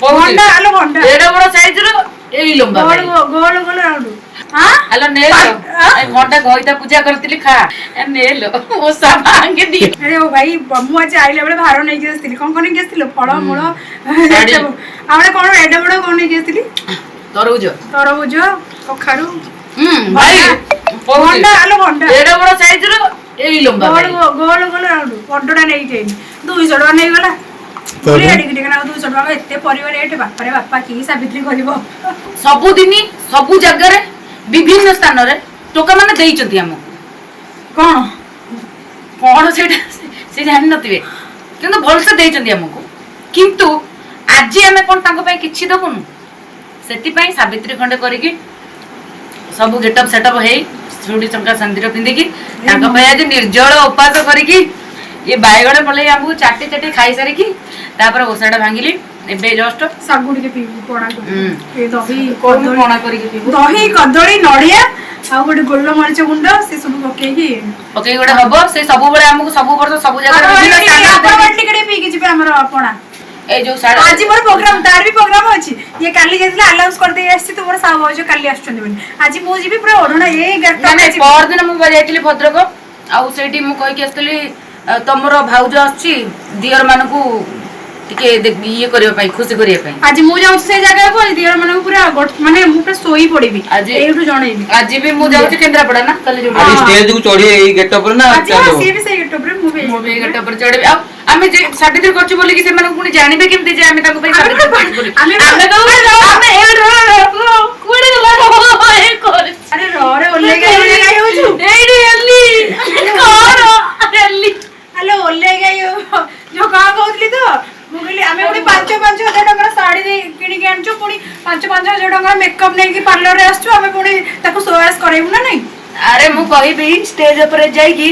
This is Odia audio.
ଭଣ୍ଡା ଆଲୋ ଭଣ୍ଡା। ଏଡେ ବଡ ସାଇଜ ର, ଏଇ ଲମ୍ବା। ଗୋଲ ଗୋଲ ଗୋଲ ରାଉଣ୍ଡ। ହଁ। ଆଲୋ ନେଲୋ, ଏ ଘଣ୍ଟା ଘଇତା ପୂଜା କରିଥିଲି, ଖା। ଏ ନେଲୋ, ଓଷା ଭାଙ୍ଗି ଦି। ଆରେ ଓ ଭାଇ, ମୁଁ ଆଜି ଆଇଲା ବେଳେ ଭାର ନେଇକି ଆସିଥିଲି। କଣ କଣ ନେଇକି ଆସିଥିଲୁ? ଫଳ ମୂଳ। ଶାଢୀ। ଆଉ ଗୋଟେ କଣ ଏଡେ ବଡ କଣ ନେଇକି ଆସିଥିଲି? ତରଭୁଜ। ତରଭୁଜ, କଖାରୁ। ଭାଇ। ଭଣ୍ଡା ଆଲୋ ଭଣ୍ଡା। ଏଡେ ବଡ ସାଇଜ ର, ଏଇ ଲମ୍ବା। ଗୋଲ ଗୋଲ ଗୋଲ ରାଉଣ୍ଡ ବଡଟା ନେଇକି ଯାଇନି, 200 ଟଙ୍କା ନେଇଗଲା। ଟିକେ ଟିକେ ନା 200 ଟଙ୍କା, ଏତେ ପରିବା ରେଟ୍, ବାପାରେ ବାପା, କି ସାବିତ୍ରୀ କରିବ? ସବୁଦିନ ସବୁ ଜାଗାରେ ବିଭିନ୍ନ ସ୍ଥାନରେ ଟୋକା ମାନେ ଦେଇଛନ୍ତି ଆମକୁ। କଣ? କଣ ସେଇଟା ସେ ଜାଣିନଥିବେ, କିନ୍ତୁ ଭଲସେ ଦେଇଛନ୍ତି ଆମକୁ। କିନ୍ତୁ ଆଜି ଆମେ କଣ ତାଙ୍କ ପାଇଁ କିଛି ଦବୁନୁ? ସେଥିପାଇଁ ସାବିତ୍ରୀ ଖଣ୍ଡେ କରିକି, ସବୁ ଗେଟଅପ୍ ସେଟଅପ୍ ହେଇ, ଚୁଡ଼ି ଚଙ୍କା ସିନ୍ଦୁର ପିନ୍ଧିକି, ତାଙ୍କ ପାଇଁ ଆଜି ନିର୍ଜଳ ଉପାସ କରିକି, ଇଏ ବାଇଗଣ ପଲେଇ ଆମକୁ ଚାଟି ଚାଟି ଖାଇସାରିକି ତାପରେ ଓଷାଟା ଭାଙ୍ଗିଲି ଏବେ ଜଷ୍ଟ। ଶାଗୁ ଟିକେ ପିଇବୁ, ପଣା କରିବୁ। ଏ ଦହି କୋଉଠି କଦଳୀ ପଣା କରିକି ପିଇବୁ? ଦହି, କଦଳୀ, ନଡିଆ ଆଉ ଗୋଟେ ଗୋଲମରିଚ ଗୁଣ୍ଡ, ସେ ସବୁ ପକେଇକି। ପକେଇକି ଗୋଟେ ହବ। ସେ ସବୁବେଳେ ଆମକୁ ସବୁ ବର୍ଷ ସବୁ ଜାଗାରେ ବିଭିନ୍ନ ସ୍ଥାନରେ ଆପଣ ଟିକେ ଟିକେ ପିଇକି ଯିବେ ଆମର ପଣା। ଏଇ ଯୋଉ ସାଢେ ଆଜି ମୋର ପ୍ରୋଗ୍ରାମ, ତାର ବି ପ୍ରୋଗ୍ରାମ ଅଛି। ଇଏ କାଲି ଯାଇଥିଲା, ଆନାଉନ୍ସ କରିଦେଇ ଆସିଛି ତୁମର ସାହୁ ଭାଉଜ କାଲି ଆସୁଛନ୍ତି ବୋଲି। ଆଜି ମୁଁ ଯିବି ପୁରା ଓଢଣା ଏଇ ନା ନାଇଁ, ପରଦିନ ମୁଁ ଯାଇଥିଲି ଭଦ୍ରକ, ଆଉ ସେଇଠି ମୁଁ କହିକି ଆସିଥିଲି, ତମର ଭାଉଜ ଆସୁଛି, ଦିଅର ମାନଙ୍କୁ ଟିକେ ଇଏ କରିବା ପାଇଁ, ଖୁସି କରିବା ପାଇଁ। ଆଜି ମୁଁ ଯାଉଛି ସେଇ ଜାଗାକୁ। ଆଜି ଦିଅର ମାନଙ୍କୁ ପୁରା ମାନେ ମୁଁ ପୁରା ଶୋଇ ପଡିବି। ଆଜି- ଏଇଠୁ ଜଣେଇବି। ଆଜି ବି ମୁଁ ଯାଉଛି କେନ୍ଦ୍ରାପଡା ନା କାଲି ଯୋଉଠି। ଆଜି ଷ୍ଟେଜ କୁ ଚଢି ଏଇ ଗେଟଅପ ରେ ନା? ଆଜି ହଁ, ସିଏ ବି ସେଇ ଗେଟଅପରେ, ମୁଁ ବି। ମୁଁ ବି ଏଇ ଗେଟ ଉପରେ ଚଢିବି। ଆଉ ଆମେ ଯେ ସାବିତ୍ରୀ କରୁଛୁ ବୋଲିକି ସେମାନଙ୍କୁ ପୁଣି ଜାଣିବେ କେମିତି ଯେ ଆମେ ତାଙ୍କ ପାଇଁ ସାବିତ୍ରୀ କରୁଛୁ ବୋଲି? ଆମେ କହିବୁ, ଆମେ ଏ ର ର ର, କୁଆଡେ ଗଲା ର, ଏ କରୁଛି। ଆରେ ରରେ, ଓହ୍ଲେଇ ଗାଇ ଓହ୍ଲେଇ ଗାଇ ହଉଛୁ। ଏଇଠି ହେଲି କଣ ହେଲି? ହ୍ୟାଲୋ, ଓହ୍ଲେଇ ଗାଇ ଯୋଉ କଣ କହୁଥିଲି ତ, ମୁଁ କହିଲି ଆମେ ପୁଣି 5-5 ହଜାର ଟଙ୍କାର ଶାଢୀ ଦେଇ କିଣିକି ଆଣିଛୁ, ପୁଣି 5-5 ହଜାର ଟଙ୍କାର ମେକଅପ୍ ନେଇକି ପାର୍ଲରରେ ଆସିଛୁ। ଆମେ ପୁଣି ତାକୁ ସୋୟାସ କରେଇବୁ ନା ନାଇଁ? ଆରେ ମୁଁ କହିବି ଷ୍ଟେଜ ଉପରେ ଯାଇକି।